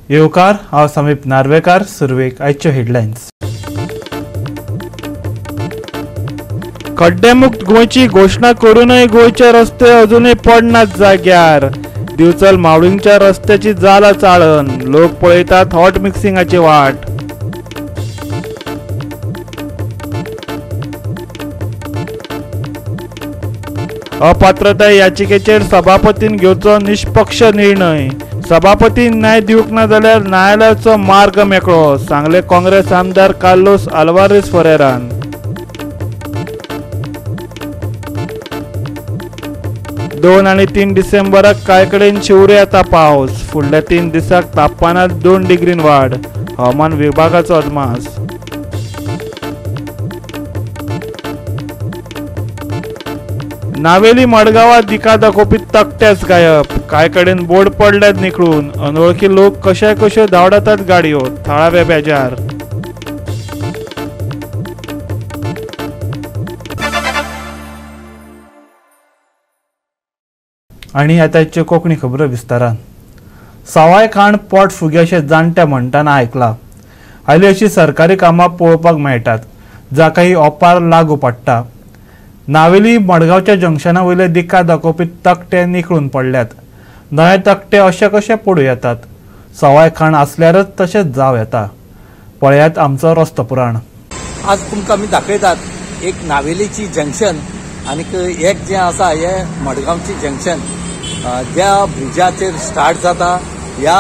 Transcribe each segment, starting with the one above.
येवकार, हांव समीप नार्वेकार. सुरवेक आयच्यो हेडलायन्स. खड्डेमुक्त गोंयची घोशणा करूनय गोंयचे रस्ते अजूनय पडनात जाग्यार. दिवचल मावळींगच्या रस्त्याची जाला चाळण, लोक पळयतात हॉट मिक्सिंगाची वाट. अपात्रताय याचिकेचेर सभापतीन घेवचो निष्पक्ष निर्णय. सभापतीन न्याय दिवंक ना जाल्यार न्यायालयाचो मार्ग मेकळो, सांगले काँग्रेस आमदार कार्लोस आल्वारेस फरेरान. 2 आनी 3 डिसेंबराक कांय कडेन शिंवरो येता पावस. फुडल्या 3 दिसांक तापमानांत 2 डिग्रीन वाड, हवामान विभागाचो अदमास. नावेली मडगांवां दिका दाखोवपी तकटेच गायब, कांय कडेन बोर्ड पडल्यात निखळून. अनवळखी लोक कश्या कश्यो धांवडातात गाडयो, थळावे बेजार. आनी आतांच्यो कोंकणी खबरो विस्तारान. सवाय खाण पोट फुगे अशें जाणटे म्हणटना आयकलां. हालीं अशीं सरकारी कामां पळोवपाक मेळटात जाका ही ओपार लागू पडटा. नावेली मडगांवच्या जंक्शना वयले दिका दाखोवपी तकटे निखळून पडल्यात. नवे तकटे अशे कशे पडूं येतात? सवाय खाण आसल्यारच तशेंच जावं येता. पळयात आमचो रस्तो पुराण. आज तुमकां आमी दाखयतात एक नावेलीची जंक्शन आनीक एक जें आसा हें मडगांवची जंक्शन. ज्या ब्रिजाचेर स्टार्ट जाता ह्या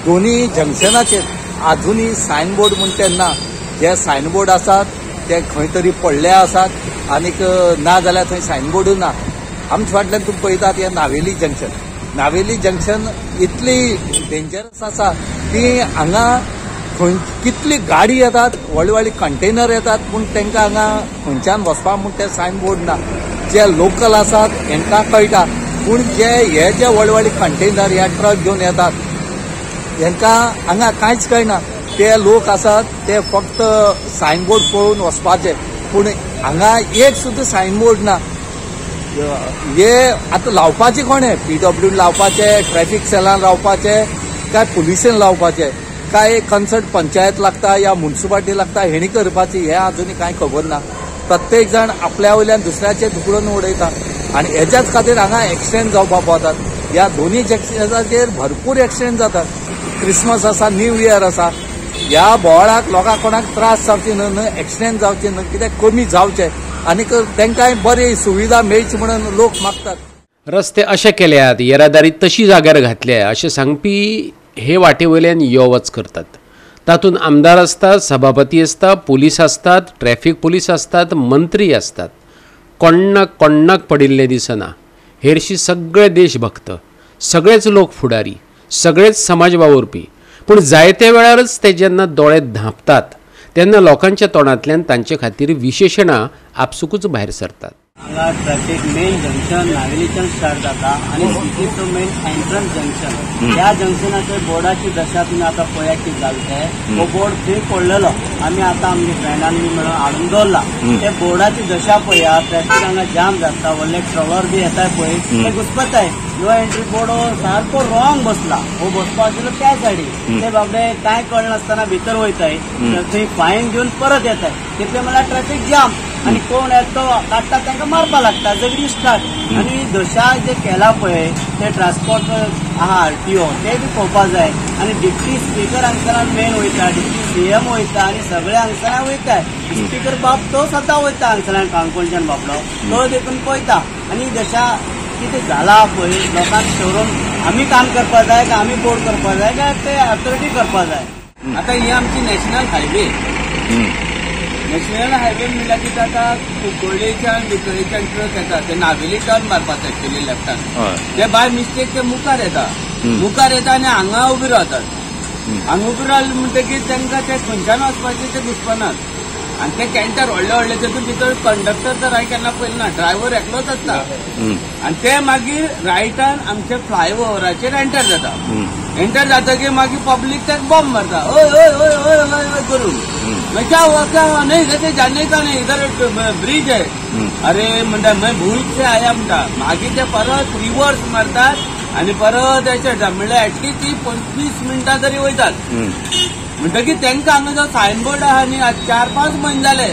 दोनी जंक्शनाचेर आजुनूय सायनबोर्ड म्हूण ते ना. जे सायनबोर्ड आसात ते खंय तरी पडले आसात आनीक ना जाल्यार थंय सायनबोर्डूय ना. आमच्या फाटल्यान तुमी पळयतात हें नावेली जंक्शन. नावेली जंक्शन इतली डेंजरस आसा की हांगा खंय कितली गाडी येतात, व्हडली व्हडली कंटेनर येतात, पूण तांकां हांगा खंयच्यान वचपाक म्हूण ते सायनबोर्ड ना. जे लोकल आसात हेंकां कळटा, पूण जे हे जे व्हडले व्हडले कंटेनर ह्या ट्रक घेवन येतात हेंकां हांगा कांयच कळना. ते लोक आसात ते फक्त सायनबोर्ड पळोवन वचपाचे, पूण हांगा एक सुद्दां सायनबोर्ड ना. हे आतां लावपाचे कोणें? पीडब्ल्यू लावपाचे, ट्रॅफिक सेलान लावपाचे, काय पुलिसेन लावपाचे, काय कन्सर्ट पंचायत लागता या म्युन्सिपाल्टी लागता, हेणी करपाची हें अजून कांय खबर ना. प्रत्येक जाण आपल्या वयल्यान दुसऱ्याचेर धुकलून उडयता आनी हेच्याच खातीर हांगा एक्सिडेंट जावपाक पावतात. ह्या दोनूय जंक्शनाचेर भरपूर एक्सिडेंट जातात. क्रिसमस आसा, न्यू इयर आसा, ह्या बोवाळाक लोकांक कोणाक त्रास जावचे न्हय, एक्सिडेंट जावचे न्हय, कित्याक कमी जावचे आनीक तांकांय बरी सुविधा मेळची म्हणून लोक मागतात. रस्ते अशे केल्यात, येरादारी तशी जाग्यार घातल्या अशें सांगपी हे वाटे वयल्यान यो वच करतात. तातूंत आमदार आसतात, सभापती आसता, पुलीस आसतात, ट्रॅफीक पुलीस आसतात, मंत्री आसतात. कोण्णाक कोण्णाक पडिल्लें दिसना. हेरशी सगळे देशभक्त, सगळेच लोक फुडारी, सगळेच समाज वावुरपी, पूण जायते वेळारच ते जेन्ना दोळे धांपतात तेन्ना लोकांच्या तोंडांतल्यान तांचे खातीर विशेशणां आपसुकूच भायर सरतात. हांगा ट्रॅफिक मेन जंक्शन नावेलीच्यान स्टार्ट जाता आनी सिटीचो मेन एंट्रन्स जंक्शन. ह्या जंक्शनाचेर बोर्डाची दशा तुमी आतां पळयात कितें जालें तें. हो बोर्ड थंय पडलेलो, आमी आतां आमगे फ्रेंडान बी मेळून हाडून दवरला. ते बोर्डाची दशा पळया, ट्रॅफिक हांगा जाम जाता, व्हडले ट्रॉलर बी येताय पळय ते घुसपताय. नो एंट्री बोर्ड हो सारको रॉंग बसला, हो बसपा आशिल्लो त्या सायडीन. ते बाबडे कांय कळनासतना भितर वयताय, थंय फायन घेवन परत येताय. तितले म्हणल्यार ट्रॅफिक जाम आनी कोण येता तो काडटा तांकां मारपा लागता, झगडी स्टार्ट. आनी दशा जे केला पळय ते ट्रान्सपोर्ट आहा आरटीओ ते बी पळोवपा जाय. आनी डिप्टी स्पीकर हांगसरान मेन वयता, डिप्टी सीएम वयता आनी सगळे हांगसरान वयता. स्पीकर बाब तो सदां वयता हांगसरान, काणकोणच्यान बाबडो तो देखून पळयता. आनी दशा कितें जाला पळय लोकांक शोरून आमी काम करपा जाय काय आमी बोर्ड करपा जाय काय ते अथॉरिटी करपा जाय. आतां ही आमची नॅशनल हायवे. नॅशनल हायवे म्हणल्यार कितें जाता, कुंकळ्ळेच्यान बिचोलेच्यान ट्रक येता, ते नावेली टर्न मारपाचो एक्चुअली लेफ्टान, ते बाय मिस्टेक ते मुखार येता, मुखार येता आनी हांगा उबे रावतात. हांगा उबे रावले म्हणटकीर तांकां ते खंयच्यान वचपाचें ते घुसपनात. आनी ते कॅन्टर व्हडले व्हडले तेतून भितर कंडक्टर तर हांवें केन्ना पळयलें ना, ड्रायव्हर एकलोच आसता. आनी ते मागीर रायटान आमचे फ्लायओवराचेर एंटर जाता. एंटर जातकीर मागीर पब्लीक ताका बॉम्ब मारता, ओय ओय ओय ओय ओय ओय करून. क्या हुआ क्या हुआ, नहीं इधर जाने का नहीं, इधर ब्रिज है. अरे म्हणटा मैं भूल से आया म्हणटा. मागीर ते परत रिवर्स मारतात आनी परत अशें म्हणल्यार एटलिस्ट ती 25 मिनटां तरी वयतात. म्हणटकीर तांकां हांगा जो सायनबोर्ड आहा न्ही, आज 4-5 म्हयने जाले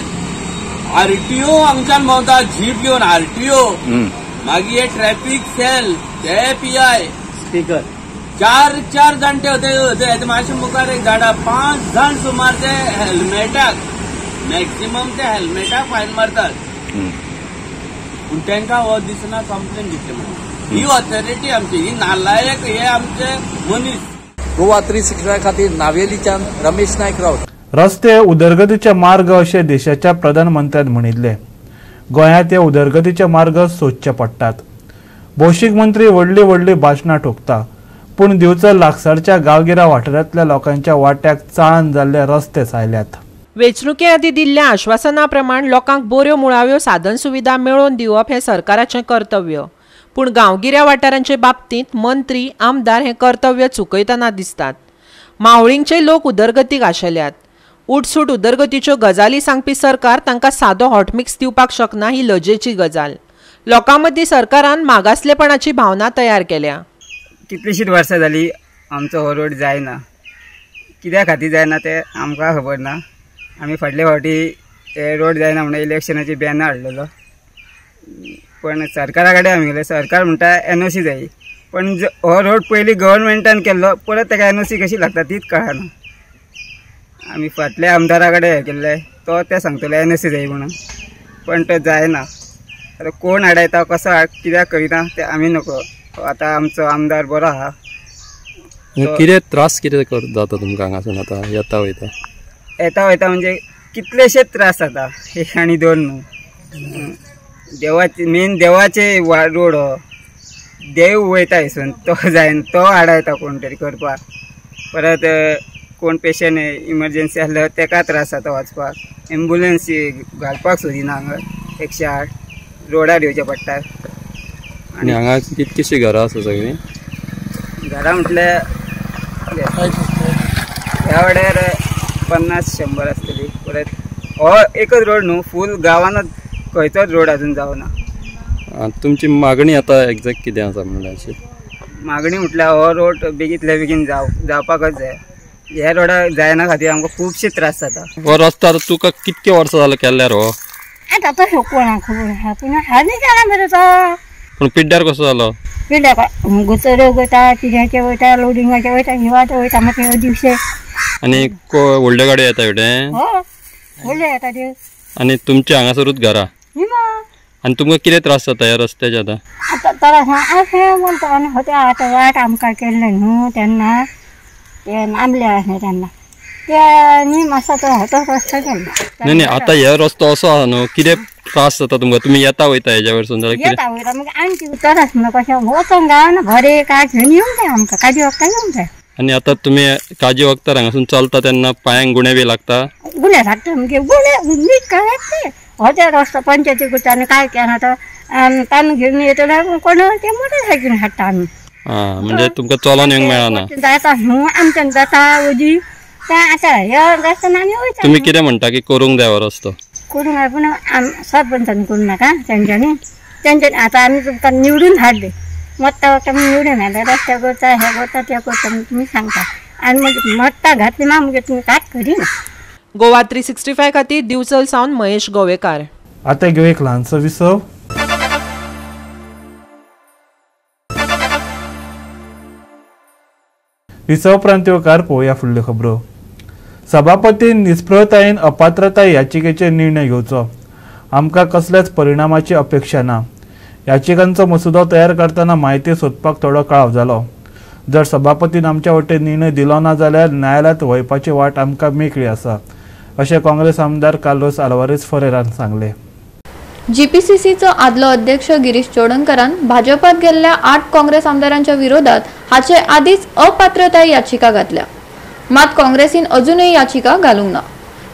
आरटीओ हांगच्यान भोंवता जीप घेवन, आरटीओ मागीर हे ट्रॅफिक सेल, ते पीआय स्पीकर, 4-4 जाणटे होते. मातशे मुखार एक झाडा 5 जाण सुमार ते हेल्मेटाक, मॅक्सिमम ते हेल्मेटाक फायन मारतात. पूण तांकां हो दिसना कंप्लेन दितले म्हणून. ही ऑथॉरिटी आमची, ही नालायक हे आमचे मनीस. गोवा 365 खातीर नावेलीच्यान रमेश नायक राऊत. रस्ते उदरगतीचे मार्ग अशें देशाच्या प्रधानमंत्र्यान म्हणिल्लें. गोंयांत हे उदरगतीचे मार्ग सोदचे पडटात. भौशीक मंत्री व्हडली व्हडली भाशणां ठोकता, पूण दिवचल लागसारच्या गांवगिऱ्या वाठारांतल्या लोकांच्या वाट्याक चाळण जाल्ले रस्ते आयल्यात. वेंचणुके आदीं दिल्ल्या आश्वासना प्रमाण लोकांक बऱ्यो मुळाव्यो साधन सुविधा मेळोवन दिवप हें सरकाराचें कर्तव्य. पूण गांवगिऱ्या वाठारांचे बाबतींत मंत्री आमदार हें कर्तव्य चुकयतना दिसतात. मावळींगचे लोक उदरगतीक आशेल्यात. उठसूट उदरगतीच्यो गजाली सांगपी सरकार तांकां सादो हॉटमिक्स दिवपाक शकना ही लजेची गजाल. लोकां मदीं सरकारान मागासलेपणाची भावना तयार केल्या. कितलीशींच वर्सां जाली आमचो हो रोड जायना, कित्या खातीर जायना तें आमकां खबर ना. आमी फाटले फावटी ते रोड जायना म्हणून इलेक्शनाची बॅनर हाडलेलो, पण सरकारा कडेन आमी गेले, सरकार म्हणटा एनओसी जाय. पण हो रोड पयलीं गव्हर्मेंटान केल्लो, परत ताका एनओसी कशी लागता तीच कळना. आमी फाटल्या आमदारा कडेन हें केल्लें, तो ते सांगतले एनओसी जाय म्हणून, पण तो जायना. आतां कोण हाडायता कसो कित्याक करिना तें आमी नको. आतां आमचो आमदार बरो आहा. कितें त्रास कितें जाता तुमकां हांगासून आतां येता वयता? येता वयता म्हणजे कितलेशेच त्रास जाता, एक आनी दोन न्हू. देवाचे मेन देवाचे रोड हो, देव वयता हेसून तो जायना, तो हाडायता कोण तरी करपाक. परत कोण पेशंट इमर्जन्सी आसल्यार तेका त्रास जाता वचपाक. एम्बुलन्स घालपाक सोदिना हांगा, 108 रोडार येवचें पडटा. आनी हांगा कितकीशीं घरां आसा सगळीं? घरां म्हटल्यार ह्या वाड्यार 50-100 आसतली. परत हो एकच रोड न्हू, फूल गांवानच खंयचोच रोड अजून जावना. तुमची मागणी आतां एग्जॅक्ट कितें आसा म्हणल्यार अशी? मागणी म्हटल्यार हो रोड बेगींतल्या बेगीन जावपाकच जाय. ह्या रोडा जायना खातीर आमकां खुबशे त्रास जाता. हो रस्तो आतां तुका कितके वर्सां जालें केल्यार हो? आतां तशें कोणाक खबर आसा, पूण हालीं जाला मरे तो. पूण पिड्ड्यार कसो जालो? पिड्ड्यार गुचऱ्यो वयता, कित्याचे वयता, लोडिंगाचे वयता, ही वाट वयता मागीर दिवशे. आनी व्हडल्यो गाडयो येता हेवटेन? हो, व्हडल्यो येता त्यो. आनी तुमचे हांगासरूच घरां? आनी तुमकां कितें त्रास जाता ह्या रस्त्याचे आतां? आतां त्रास अशें म्हणटा आनी ते आतां वाट आमकां केल्ले न्हू तेन्ना, ते आमले आसले तेन्ना ते न्ही मातसो तो होतोच रस्तो केल्लो. न्ही न्ही आतां हे रस्तो असो आसा न्हू, कितें त्रास जाता तुमकां? तुमी येता वयता हेज्या वयरसून जाल्यार येता वयता मागीर आमची त्रास म्हणून कशें वचोंक गावना, बरें काय घेवन येवंक जाय आमकां, काजी वखदां येवंक जाय. आनी आतां तुमी काजी वखदार हांगासून चलता तेन्ना पांयांक गुणे बी लागता? गुणे लागता म्हणजे गुणे नीट काय ते होते रस्तो पंचायती कडच्यान काय केला तो तांदूळ घेवन येतले कोण ते मोटरसायकलीन हाडटा आमी. आं, म्हणजे तुमकां चलोन येवंक मेळना? जाता न्हू आमच्यान जाता वजी ते आतां ह्या रस्त्यान आमी वयता. तुमी कितें म्हणटा की करूंक जाय हो रस्तो? करूंक जाय, पूण सरपंचान करूं नाका, तेंच्यांनी तेंच्यांनी आतां आमी तुमकां निवडून हाडले, मत्ता वता म्हूण निवडून हाडले, रस्ते करता हें करता तें करता म्हूण तुमी सांगता आनी मागीर मत्ता घातली ना मागीर तुमी कांयच करिना. गोवा 365 खातीर दिवचल सावन महेश गोवेकार. आतां घेवया एक ल्हानसो विसव. विसव उपरांत येवकार पळोवया फुडल्यो खबरो. सभापतीन निस्पृहतायेन अपात्रताय याचिकेचेर निर्णय घेवचो, आमकां कसल्याच परिणामाची अपेक्षा ना. याचिकांचो मसुदो तयार करतना म्हायती सोदपाक थोडो कळाव जालो. जर सभापतीन आमच्या वटेन निर्णय दिलो ना जाल्यार न्यायालयांत वयपाची वाट आमकां मेकळी आसा, अशें काँग्रेस आमदार कार्लोस आल्वारीस फरेरान सांगलें. जीपीसीसीचो आदलो अध्यक्ष गिरीश चोडणकरान भाजपात गेल्ल्या 8 काँग्रेस आमदारांच्या विरोधात हाचे आदीच अपात्रताय याचिका घातल्या. मात काँग्रेसीन अजूनही याचिका घालूंक ना.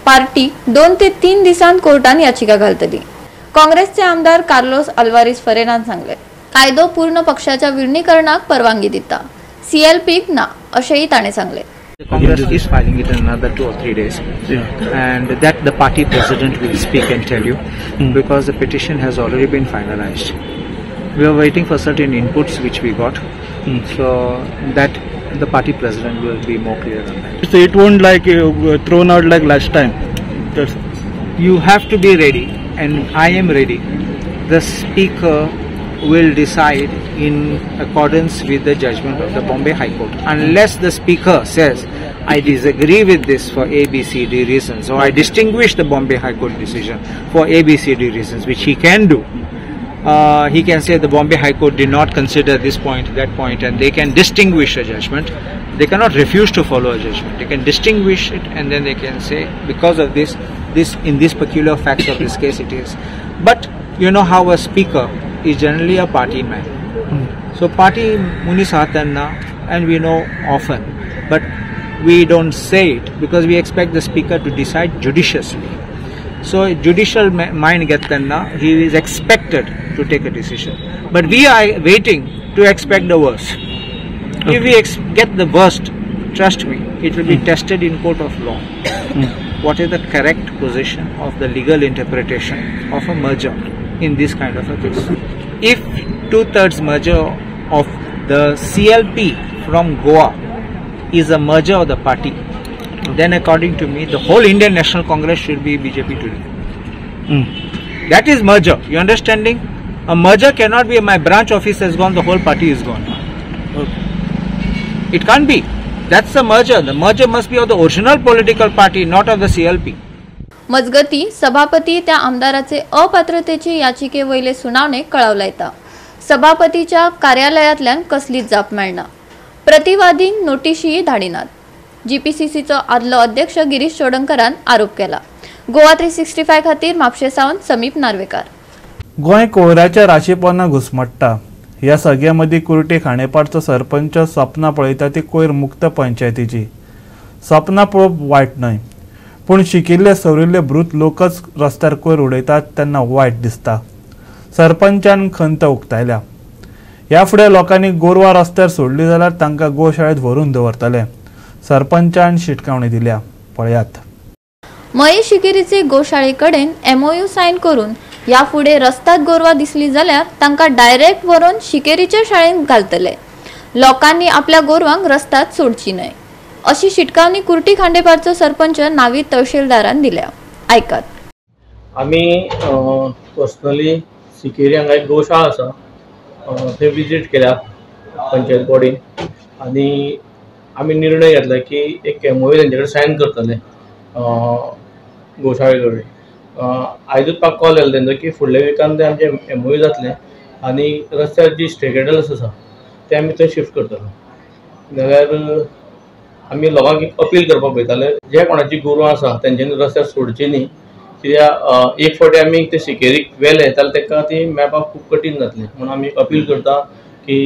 पार्टी 2 ते 3 दिसांत कोर्टान याचिका घालतली. काँग्रेसचे आमदार कार्लोस अल्वारीस फरेरान सांगले, कायदो पूर्ण पक्षाच्या विलीनीकरणाक परवानगी दिता, सीएलपीक ना, अशेंय ताणें सांगले. Congress is filing it in another 2 or 3 days, and that the party president will speak and tell you, because the petition has already been finalized. We are waiting for certain inputs which we got, so that the party president will be more clear on that. So it won't like thrown out like last time. That's... You have to be ready, and I am ready. The speaker will decide in accordance with the judgment of the Bombay High Court. Unless the speaker says, I disagree with this for A, B, C, D reasons, or I distinguish the Bombay High Court decision for A, B, C, D reasons, which he can do. He can say the Bombay High Court did not consider this point, that point, and they can distinguish a judgment. They cannot refuse to follow a judgment. They can distinguish it, and then they can say, because of this, this in this peculiar facts of this case it is. But you know how a speaker is generally a party man. So party munis ahatanna, and we know often, but we don't say it because we expect the speaker to decide judiciously. So judicial mind gettanna, he is expected to take a decision. But we are waiting to expect the worst. Okay. If we get the worst, trust me, it will be tested in court of law. What is the correct position of the legal interpretation of a merger in this kind of a case? If 2/3 merger of the CLP from Goa is a merger of the party, then according to me, the whole Indian National Congress should be BJP today. That is merger. You understanding? A merger cannot be my branch office has gone, the whole party is gone. Okay. It can't be. That's a merger. The merger must be of the original political party, not of the CLP. मजगती सभापती त्या आमदाराचे अपात्रतेचे याचिके वयले सुनावणेक कळाव लायता. सभापतीच्या कार्यालयांतल्यान कसलीच जाप मेळना. प्रतिवादींक नोटिशीय धाडिनात. जीपीसीसीचो आदलो अध्यक्ष गिरीश चोडणकरान आरोप केला. गोवा 365 खातीर म्हापशें सावन समीप नार्वेकार. गोंय कोयराच्या राशीपोना घुसमट्टा. ह्या सगळ्या मदीं कुर्टी खांडेपारचो सरपंच सपनां पळयता ती कोयर मुक्त पंचायतीची. सपनां पळोवप वायट न्हय, पूण शिकिल्ले सवरिल्ले ब्रूत लोकच रस्त्यार कोयर उडयतात तेन्ना वायट दिसता. सरपंचान खंत उक्तायल्या. ह्या फुडें लोकांनी गोरवां रस्त्यार सोडली जाल्यार तांकां गोशाळेंत व्हरून दवरतले. सरपंचान शिटकावणी दिल्या. पळयात. मयें शिकेरीचे गोशाळे कडेन एमओयू सायन करून ह्या फुडें रस्त्यात गोरवां दिसली जाल्यार तांकां डायरेक्ट व्हरून शिकेरीच्या शाळेंत घालतले. लोकांनी आपल्या गोरवांक रस्त्यात सोडची न्हय अशी शिटकावणी कुर्टी खांडेपारचो सरपंच नावीद तहसीलदारान दिल्या. आयकात. आमी पर्सनली सिकेरी हांगा एक गोशाळा आसा थंय विजीट केल्या पंचायत बॉडीन आनी आमी निर्णय घेतला की एक एमओयू तेंचे कडेन सायन करतले गोशाळे कडेन. आयजूच म्हाका कॉल आयलो तेंचो की फुडल्या विकान ते आमचें एमओयू जातलें आनी रस्त्यार जी स्ट्रे कॅटल्स आसा ते आमी थंय शिफ्ट करतले. जाल्यार आमी लोकांक एक अपील करपाक पळयताले, जे कोणाची गोरवां आसा तेंच्यांनी रस्त्यार सोडची न्ही, कित्याक एक फावटी आमी ते सिकेरीक व्हेले जाल्यार ताका ती मेळपाक खूब कठीण जातलें. म्हणून आमी अपील करता की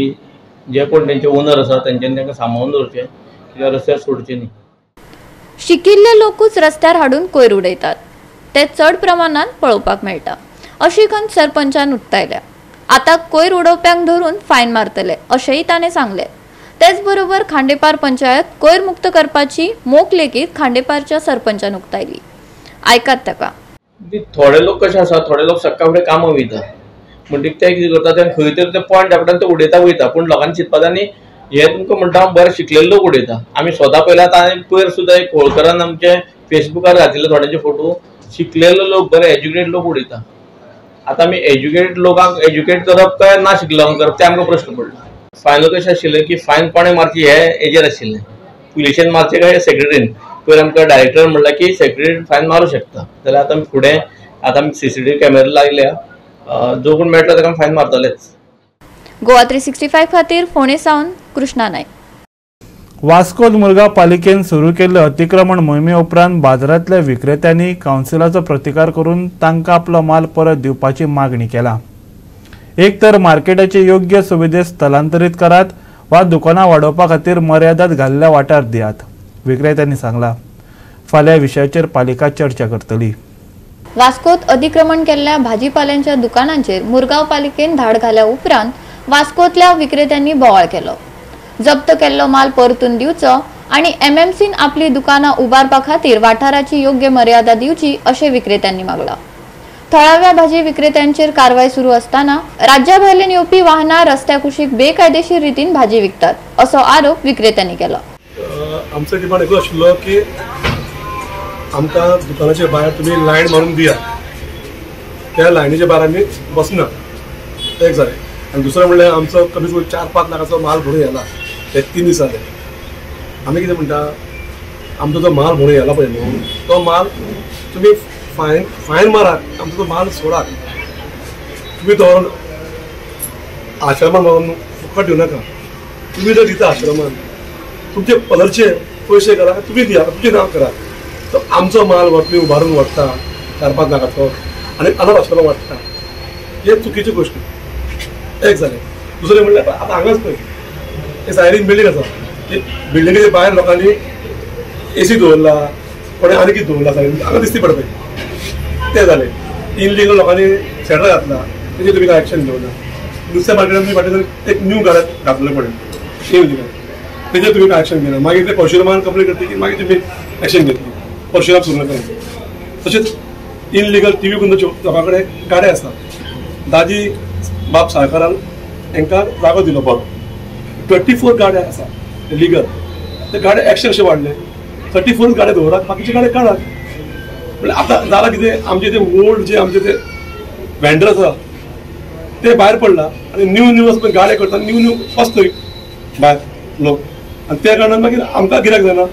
जे कोण तेंचे ओनर आसा तेंच्यांनी तांकां सांबाळून दवरचें, कित्याक रस्त्यार सोडचे न्ही. शिकिल्ले लोकूच रस्त्यार हाडून कोयर उडयतात ते चड प्रमाणात पळोवपाक मेळटा अशी खंत सरपंचान उक्तायल्या. आतां कोयर उडोवप्यांक धरून फायन मारतले अशेंय ताणें सांगलें. तेचबरोबर खांडेपार पंचायत कोयर मुक्त करपाची मोख लेगीत खांडेपारच्या सरपंचान उक्तायली. आयकात ताका. थोडे लोक कशे आसा, थोडे लोक सकाळ फुडें कामां वयता म्हणटकीर ते कितें करता, ते खंय तरी ते पॉयंट आपल्यान ते उडयता वयता. पूण लोकांनी चिंतपा आनी हे तुमकां म्हणटा हांव बरें शिकलेले लोक उडयता. आमी स्वता पळयला आनी पयर सुद्दां एक होळकरान आमचे फेसबुकार घातिल्ले थोड्यांचे फोटो, शिकलेले लोक बरे एज्युकेटेड लोक उडयता. आतां आमी एज्युकेटेड लोकांक एज्युकेट करप काय ना शिकलेल्यांक करप ते आमकां प्रश्न पडला. फायनल कशें आशिल्लें की फायन कोणें मारची हे हेजेर आशिल्लें, पुलिशेन मारचें काय सेक्रेटरीन. पयर आमकां डायरेक्टरान म्हणलां की सेक्रेटरी फायन मारूं शकता. जाल्यार आतां आमी फुडें आतां आमी सीसीटीव्ही कॅमेरा लागल्या, जो कोण मेळटलो ताका फायन मारतलेच. गोवा 365 खातीर फोंडें सावन कृष्णा नायक. वास्को मुरगांव पालिकेन सुरू केल्ले अतिक्रमण मोहिमे उपरांत बाजारांतल्या विक्रेत्यांनी कावन्सिलाचो प्रतिकार करून तांकां आपलो माल परत दिवपाची मागणी केला. एक तर मार्केटाचे योग्य सुविधे स्थलांतरीत करात वा दुकानां वाडोवपा खातीर मर्यादात घाल्ल्या वाठार दियात, विक्रेत्यांनी सांगला. फाल्यां विशयाचेर पालिका चर्चा करतली. वास्कोत अतिक्रमण केल्ल्या भाजीपाल्यांच्या दुकानांचेर मुरगांव पालिकेन धाड घाल्या उपरांत वास्कोतल्या विक्रेत्यांनी बोवाळ केलो. जप्त केल्लो माल परतून दिवचो आनी एमएमसीन आपली दुकानां उबारपा खातीर वाठाराची योग्य मर्यादा दिवची अशें विक्रेत्यांनी मागलां. थळाव्या भाजी विक्रेत्यांचेर कारवाय सुरू असताना राज्याभायल्यान येवपी वाहनां रस्त्या कुशीक बेकायदेशीर रितीन भाजी विकतात असो आरोप विक्रेत्यांनी केलो. आमचो डिमांड एकूच आशिल्लो की आमकां दुकानाच्या भायर तुमी लायन मारून दिया, त्या लायनीच्या भायर आमी बसना, एक जालें. आनी दुसरें म्हणल्यार आमचो कमीत कमी 4-5 लाखाचो माल भरून येला हे 3 दिसांनी. आमी कितें म्हणटा, आमचो जो माल भरून येला पळय न्हू तो माल तुमी फायन मारात, आमचो तो माल सोडात, तुमी तो व्हरून आश्रमान व्हरून फुकट दिवं नाका. तुमी जर दिता आश्रमान तुमचे पलरचे पयशे करा, तुमी दिया, तुमचें नांव करा. तो आमचो माल तुमी उबारून व्हरता 4-5 लाखाचो आनी अनाथ आश्रमाक वाडटा, हे चुकीची गोश्ट एक जालें. दुसरें म्हणल्यार आतां हांगाच पळय हे सायडीन बिल्डींग आसा, बिल्डिंगेच्या भायर लोकांनी एसी दवरला, कोणें आनी कितें दवरला सायडीन, हांगा दिसती पडटा पळय, तें जालें. इनलिगल लोकांनी शटर घातला, तेजेर तुमी कांय एक्शन घेवना. नुस्त्या मार्केटान तुमी फाटीं एक न्यू गार्डन घातलें पळय इनलिगल, तेजेर तुमी कांय एक्शन घेना. मागीर ते परशुरामान कंप्लेन करतकीर मागीर तुमी एक्शन घेतली, परशुराम सुरू नाका. तशेंच इनलिगल टीव्ही कुंदच्या लोकां कडेन गाडे आसा, दादी बाब साळकारान हांकां जागो दिलो बरो, 24 गाडे आसा लिगल, ते गाडे एक्शन अशे वाडले, 34 गाडे दवरात, बाकीचे गाडे काडात. म्हणल्यार आतां जालां कितें, आमचे ते ओल्ड जे आमचे ते वेंडर आसा ते भायर पडला आनी न्यू न्यू आसा गाडे करता, न्यू न्यू वचत भायर लोक, आनी त्या कारणान मागीर आमकां गिरायक जायना.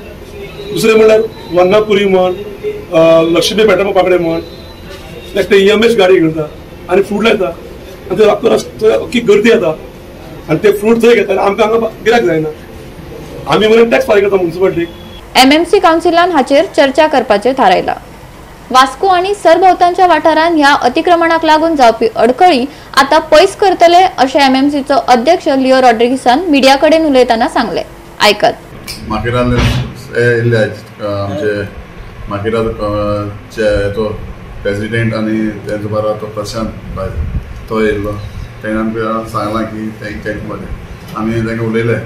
दुसरें म्हणल्यार वन्नापुरी म्हण, लक्ष्मी पेट्रोल पंपा कडेन म्हण, ते EMS गाडी घेवन येता आनी फ्रूट लायता आनी ते रस्तो अख्खी गर्दी जाता आनी ते फ्रूट थंय घेता, आमकां हांगा गिरायक जायना. आमी म्हणून टॅक्स फारीक करता म्युनिसिपालिटीक. एमएमसी कावन्सिलान हाचेर चर्चा करपाचें थारायलां. वास्को आनी सरभोंवतणच्या वाठारांत ह्या अतिक्रमणाक लागून जावपी अडखळी आतां पयस करतले अशें एमएमसीचो अध्यक्ष लिओ रॉड्रिगीसान मिडिया कडेन उलयतना सांगलें. आयकात. मार्केटान येयल्ले आमचे मार्केटाचो तो प्रेसिडेंट आनी तेंचो बारा तो प्रशांत भाई तो येयल्लो, तेणें आमकां सांगलां की तेंकां आमी तांकां उलयले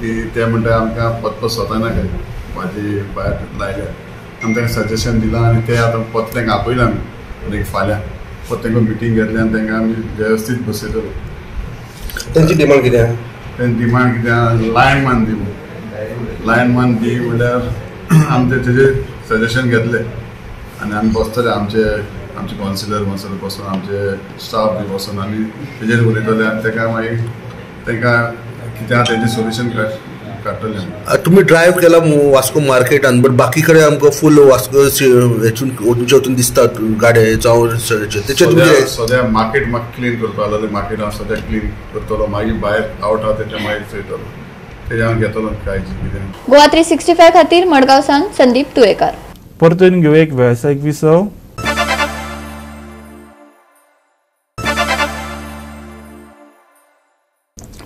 की ते म्हणटा आमकां पत्तो स्वता नाका भाजी भायर लायल्या, आमी तांकां सजेशन दिलां आनी ते आतां परत तांकां आपयलां आमी आनी फाल्यां परत तांकां मिटींग घेतली आनी तांकां आमी वेवस्थीत बसयतले. तेंची डिमांड कितें आहा? तेंची डिमांड कितें आहा, लायन मान दी म्हणून, लायन मान दी म्हणल्यार आमी तेजेर सजेशन घेतले आनी आमी बसतले, आमचे आमचे कावन्सिलर बसतले बसून, आमचे स्टाफ बी बसून आमी तेजेर उलयतले आनी ताका मागीर तांकां कितें आहा तेजें सोल्युशन काडटले. तुमी ड्रायव्ह केला वास्को मार्केटान, बट बाकी कडेन आमकां फूल वास्को हेतून तुमच्या वतून दिसता गाडे जावं तेचे सद्या मार्केट म्हाका क्लीन करपा लागले, मार्केट हांव सद्या क्लीन करतलो, मागीर भायर आवट आहा तेच्या मागीर चोयतलो, तेजें हांव घेतलो काळजी कितें. गोवा 365 खातीर मडगांव सावन संदीप तुयेकार. परतून घेवया एक वेवसायीक विसव.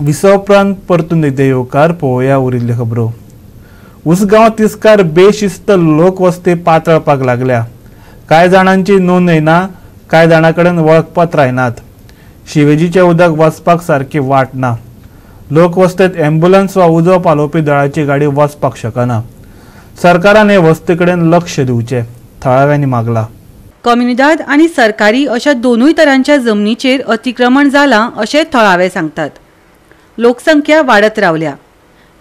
विसव उपरांत परतून एकदां येवकार. पळोवया उरिल्ल्यो खबरो. उसगांव तिस्कार बेशिस्त लोकवस्ती पातळपाक लागल्या. कांय जाणांची नोंद येना, कांय जाणां कडेन वळखपत्रां येनात. शिवेजीचें उदक वचपाक सारकी वाट ना. लोकवस्तेंत एम्बुलन्स वा उजो पालोवपी दळाची गाडी वचपाक शकना. सरकारान हे वस्ती कडेन लक्ष दिवचें, थळाव्यांनी मागला. कम्युनिदाद आनी सरकारी अशा दोनूय तरांच्या जमनीचेर अतिक्रमण जालां अशें थळावे सांगतात. लोकसंख्या वाडत रावल्या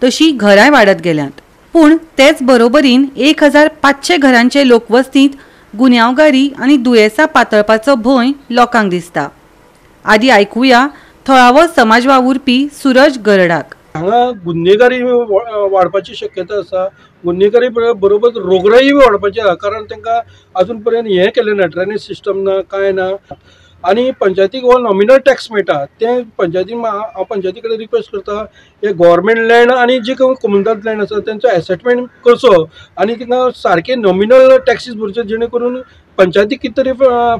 तशी घरांय वाडत गेल्यांत, पूण तेच बरोबरीन 1500 घरांचे लोकवस्तींत गुन्यांवगारी आनी दुयेंसां पातळपाचो भंय लोकांक दिसता. आदी आयकुया थळावो समाज वावुरपी सूरज गरडाक. हांगा गुन्हेगारी वाडपाची शक्यता आसा, गुन्हेगारी बरोबर रोगराई वाडपाची आसा, कारण तांकां अजून पर्यंत हें केलें ना, ड्रेनेज सिस्टम ना, कांय ना. आनी पंचायतीक हो नॉमिनल टॅक्स मेळटा, तें पंचायतीन हांव पंचायती कडेन रिक्वेस्ट करता, हे गव्हर्मेंट लँड आनी जे कोमुनिदाद लँड आसा तेंचो एसेटमेंट करचो आनी तांकां सारके नॉमिनल टॅक्सीस भरचे, जेणे करून पंचायतीक कितें तरी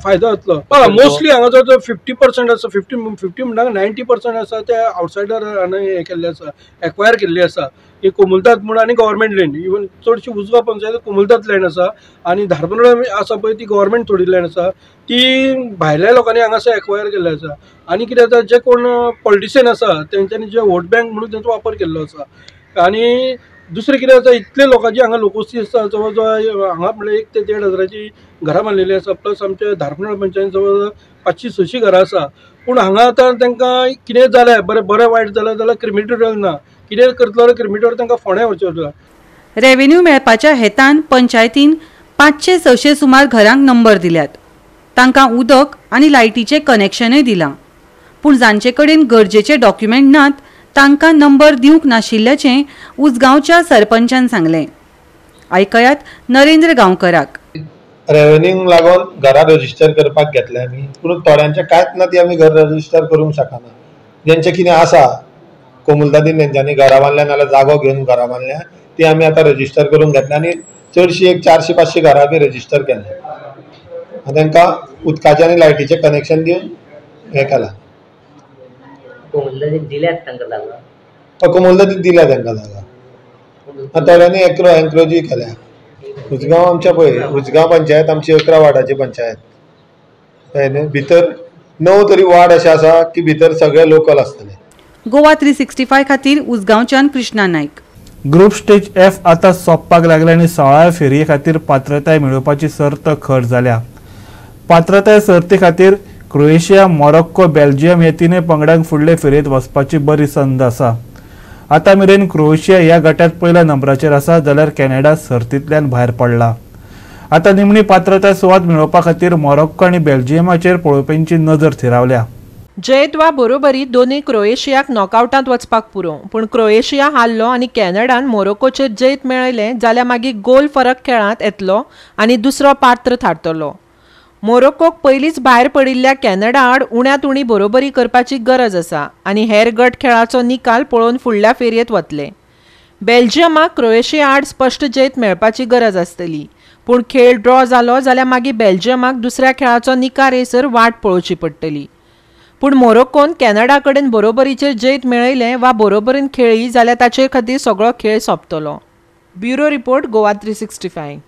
फायदो जातलो. मोस्टली हांगा जवळ 50% आसा, 50 म्हणटा 90% आसा ते आवटसायडर हें केल्ले आसा, एक्वायर केल्ली आसा. ही कोमुलदाद म्हूण आनी गव्हर्मेंट लँड, इवन चडशी उजगांव पंचायत कोमुलदाद लँड आसा आनी धारबांदोडा आसा पळय ती गव्हर्मेंट थोडी लँड आसा, ती भायल्या लोकांनी हांगासर एक्वायर केल्ले आसा. आनी कितें जाता, जे कोण पॉलिटिशियन आसा तेंच्यांनी जे वोट बँक म्हणून तेंचो वापर केल्लो आसा. आनी दुसरें कितें आसा, इतले लोकांची हांगा लोकवस्ती आसा, जवळ जवळ हांगा म्हणल्यार 1 ते 1.5 हजाराची घरां बांदलेली आसा, प्लस आमच्या धारबांदोडा पंचायतीन जवळ जवळ 500-600 घरां आसा. पूण हांगा आतां तांकां कितें जालें, बरें बरें वायट जालें जाल्यार क्रिमिटोरियल ना, कितें करतलो जाल्यार क्रिमिटोरियल तांकां फोंड्या व्हरचें पडटा. रेव्हेन्यू मेळपाच्या हेतान पंचायतीन 500-600 सुमार घरांक नंबर दिल्यात, तांकां उदक आनी लायटीचें कनेक्शनय दिलां. पूण जांचे कडेन गरजेचे डॉक्युमेंट नात तांकां नंबर दिवंक नाशिल्ल्याचें उजगांवच्या सरपंचान सांगलें. आयकयात नरेंद्र गांवकराक. रेव्हेन्यूक लागून घरां रजिस्टर करपाक घेतले आमी, पूण थोड्यांचें कांयच ना, ती आमी घर रजिस्टर करूंक शकना. जेंचें कितें आसा कोमुलदादीन तेंच्यांनी घरां बांदल्या नाल्यार जागो घेवन घरां बांदल्या, ती आमी आतां रजिस्टर करूंक घेतल्या आनी चडशी एक 400-500 घरां आमी रजिस्टर केल्या आनी तांकां उदकाचें आनी लायटीचें कनेक्शन दिवन हें केलां. दिल्यात तांकां जागा, कोमुलदादीन दिल्या तांकां जागा, थोड्यांनी एन्क्रोजूय केल्या. उजगांव आमच्या पळय, उजगांव पंचायत आमची 11 वार्डाची पंचायत, कळ्ळें न्हू, भितर 9 तरी वार्ड अशे आसा की भितर सगळे लोकल आसतले. गोवा 365 खातीर उजगांवच्यान Krishna Naik. Group stage F आतां सोंपपाक लागल्या आनी 16 फेरये खातीर पात्रताय मेळोवपाची सर्त खर जाल्या. पात्रताय सर्ती खातीर क्रोएशिया, मोरोक्को, बेल्जियम हे तिनूय पंगडांक फुडले फेरयेंत वचपाची बरी संद आसा. आतां मेरेन क्रोएशिया ह्या गटांत पयल्या नंबराचेर आसा, जाल्यार कॅनडा सर्तींतल्यान भायर पडला. आतां निमणी पात्रताय सुवात मेळोवपा खातीर मोरोक्को आनी बेल्जियमाचेर पळोवप्यांची नजर थिरावल्या. जैत वा बरोबरी दोनूय क्रोएशियाक नॉकआवटांत वचपाक पुरो, पूण क्रोएशिया हारलो आनी कॅनडान मोरोक्कोचेर जैत मेळयलें जाल्यार मागीर गोल फरक खेळांत येतलो आनी दुसरो पात्र थारतलो. मोरोक्कोक पयलींच भायर पडिल्ल्या कॅनडा आड उण्यांत उणी बरोबरी करपाची गरज आसा आनी हेर गट खेळाचो निकाल पळोवन फुडल्या फेरयेंत वतले. बेल्जियमाक क्रोएशिया आड स्पश्ट जैत मेळपाची गरज आसतली, पूण खेळ ड्रॉ जालो जाल्यार मागीर बेल्जियमाक दुसऱ्या खेळाचो निकाल येसर वाट पळोवची पडटली. पूण मोरोक्कोन कॅनडा कडेन बरोबरीचेर जैत मेळयलें वा बरोबरीन खेळ्ळी जाल्यार ताचे खातीर सगळो खेळ सोंपतलो. Bureau report, Goa 365.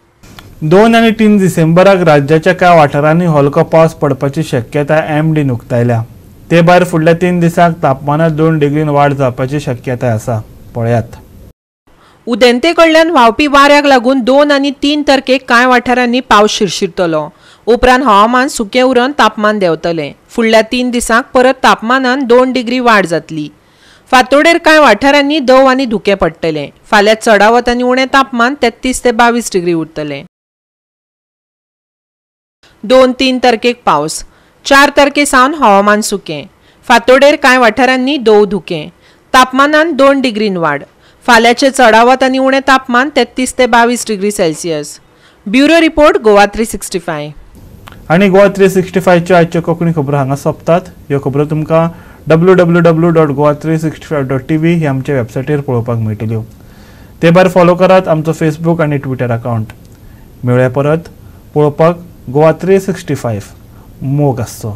2 आनी 3 डिसेंबराक राज्याच्या कांय वाठारांनी हलको पावस पडपाची शक्यताय एमडीन उक्तायल्या. ते भायर फुडल्या 3 दिसांक तापमानांत 2 डिग्रीन वाड जावपाची शक्यताय आसा. पळयात. उदेंते कडल्यान व्हांवपी वाऱ्याक लागून 2 आनी 3 तारखेक कांय वाठारांनी पावस शिरशिरतलो. उपरांत हवामान सुकें उरून तापमान देंवतलें. फुडल्या 3 दिसांक परत तापमानांत 2 डिग्री वाड जातली. फांतोडेर कांय वाठारांनी दंव आनी धुकें पडटलें. फाल्यां चडावत आनी उणें तापमान 33 ते 22 डिग्री उरतलें. 2-3 तारखेक पावस. 4 तारखे सावन हवामान सुकें. फांतोडेर कांय वाठारांनी दंव धुकें. तापमानांत 2 डिग्रीन वाड. फाल्यांचें चडावत आनी उणें तापमान 33 ते 22 degree Celsius. Bureau report, Goa 365. आनी गोवा 365च्यो आजच्यो कोंकणी खबरो हांगा सोंपतात. ह्यो खबरो तुमकां www.goa365.tv ही आमच्या वेबसायटीर पळोवपाक मेळटल्यो. ते भायर फॉलो करात आमचो फेसबूक आनी ट्विटर अकावंट. मेळया परत पळोवपाक गोवा 365. मोग आसचो.